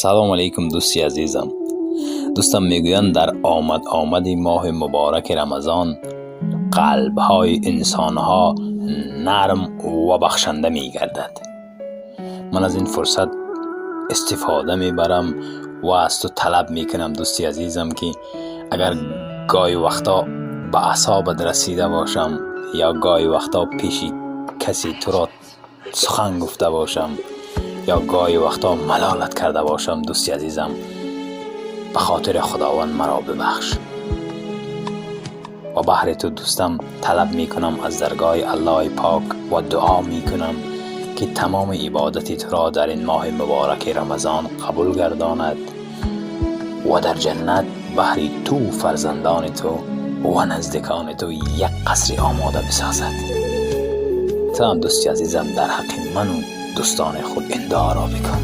Салом алейкум, дӯсти азизам. Дӯстам, мегӯянд, дар омад омади моҳи мубораки Рамазон қалбҳои инсонҳо нарм ва бахшанда мегардад. Ман аз ин фурсат истифода мебарам ва аз ту талаб мекунам, дӯсти азизам, ки агар гоҳи вақто ба аъсобат расида бошам ё гоҳи вақто пеши касе туро сухан гуфта бошам ё гоҳи вақто малолат карда бошам, дӯсти азизам, ба хотири Худованд маро бибахш. Ва баҳри ту, дӯстам, талаб мекунам аз даргоҳи Аллоҳи пок ва дуо мекунам, ки тамоми ибодати туро дар ин моҳи мубораки Рамазон қабул гардонад ва дар ҷаннат баҳри ту, фарзандони ту ва наздикони ту як қасри омода бисозад. Ту ҳам, дӯсти азизам, дар ҳаққи ману дӯстони худ ин дуоро бикун.